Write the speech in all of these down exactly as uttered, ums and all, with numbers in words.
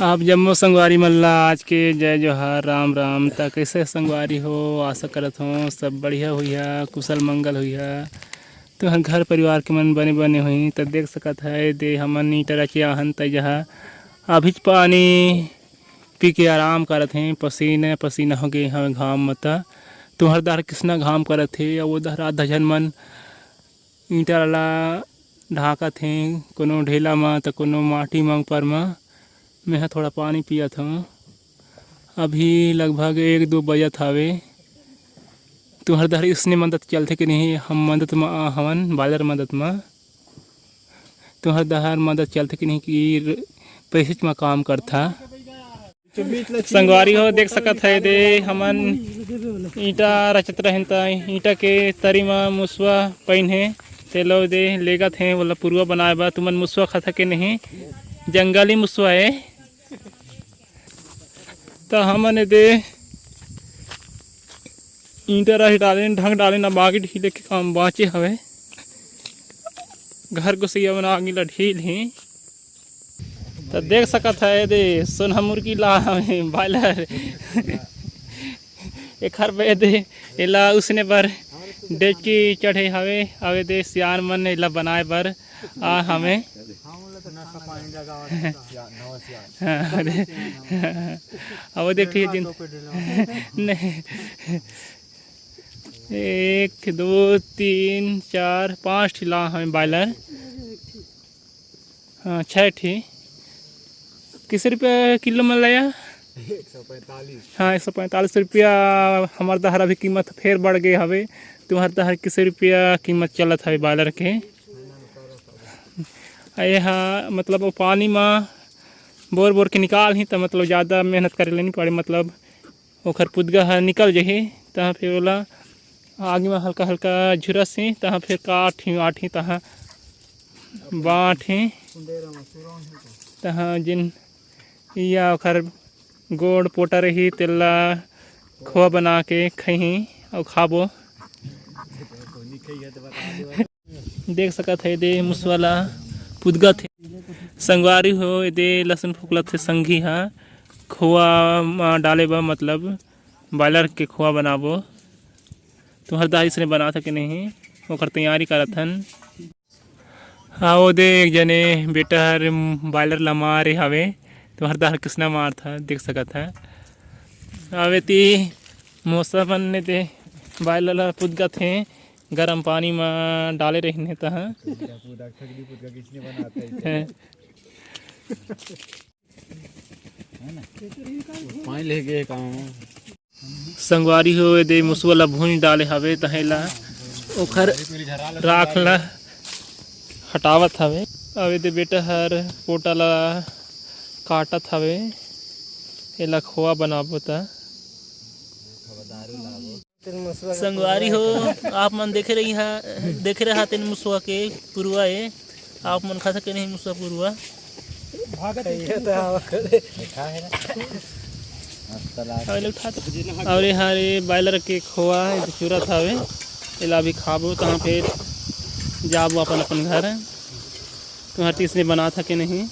आप जम्मो संगवारी मन ला आज के जय जोहार, राम राम। त कइसे संगवारी हो? आशा करत हों सब बढ़िया होइहा, कुशल मंगल होइहा। तुंहर घर परिवार के मन बने बने होही। त देख सकत हव, दे हमन ईंटा रचे आहन, त जहाँ अभीच पानी पी के आराम करत हें, पसीना पसीना हो गे हवय घाम म। त तुंहर डहर किसना घाम करत हे, अउ ओ डहर आधा झन मन ईंटा ला ढाकत हें, कोनो ढेला म त कोनो माटी म ऊपर म। मेंहा थोड़ा पानी पियत हवं। अभी लगभग एक दो बजत हवे। तुंहर डहर इसने मदद चलथे कि नहीं? हम मदद म आ हवन, बालर मदद म। तुंहर डहर मदद चलथे कि नहीं कि र-, पैसेच म काम करथा? संगवारी हो, देख सकत हव, दे हमन ईंटा रचत रहेन, त ईंटा के तरी म मुसवा पइन हे, तेलो दे लेगत हे, ओला पुरवा बनाए बर। तुमन मुसवा खाता के नहीं, जंगली मुसवा हे। त हमन ए दे ईंटा रच डालेन, ढंग डालेन, अब आगी ढीले के काम बाँचे हवे। घर गोसैया मन आगी ला ढील ही। त देख सकत हव, ए दे सोनहा मुर्गी ला हवे, बायलर। एखर बर ए दे एला उसने बर डेचकी चढ़े हवे। अउ ए दे सियान मन एला बनाए बर आ हवे। हाँ, अरे। अब देख ठीक है, जिन-, नहीं। एक, दो, तीन, चार, पाँच ठी ला हवे बायलर। हाँ, छः ठी। किस रुपया किलो में लाया? एक सौ पैंतालीस। हाँ, एक सौ पैंतालीस रुपया। हमर डहर अभी कीमत फेर बढ़ गे हवे। तुंहर डहर किस रुपया कीमत चलत हवे बायलर के? ये हा, मतलब, वो पानी म बोर बोर के निकालही, त, मतलब, ज़्यादा मेहनत करे ले नइ पड़े, मतलब, ओखर पुदगा ह निकल जही, तहाँ फिर ओला आगी म हल्का हल्का झुरसही, तहाँ फिर काटही, वाटही, तहाँ बाँटही, तहाँ जिन या ओखर गोड़ पोटा रही, तेला खोआ बना के खइही अउ खाबो। देख सकत हव, ए दे मुसवा ला पुदगत हे। संगवारी हो, ए दे लहसुन फोकलत हे संगी हा, खोआ म डाले बर, मतलब बायलर के खोआ बनाबो। तुंहर डहर इसने बनात हे कि नहीं, ओकर तैयारी करत हन। हाँ, ओ दे एक जने बेटा हर बायलर ला मारे हवे, तुंहर डहर किसना मारत हे, देख सकत हव। अउ एती मउसा मन ए दे बायलर ला पुदगत हे, गरम पानी म डाले रहिन हे तहाँ। पूरा, पूरा ठगली पुदगा किसने बनाता है? हैं। पानी ले गए काम। संगवारी हो, ए दे मुसवा ला भूंज डाले हवे, तहें ला ओखर राख ला हटावत हवे। अउ ए दे बेटा हर पोटा ला काटत हवे, एला खोआ बनाबो त। संगवारी हो, आप मन देखे रही हा, देखे रहा तेन मुसवा के पुरवा ए। आप मन खा सके नहीं मुसवा पुरवा। भागत ये तो आवा करे। अउ ले उठा दे। अउ ए हरे बायलर के खोआ, ए चुरत हवे। एला अभी खाबो, तहाँ फिर जाबो अपन, अपन घर। तुंहर तीसने बनात हे कि नहीं?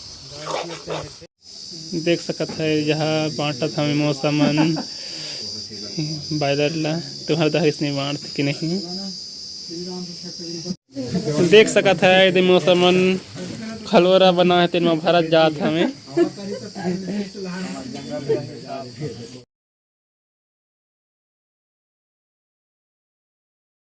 देख सकत हव, जहाँ बाँटत हवे मउसा मन बायलर ला, तुंहर डहर इसने बाँटत कि नहीं। देख सकत हव, ए दे मउसा मन खलोरा बनाए हे, तेन म भरत जात हवे।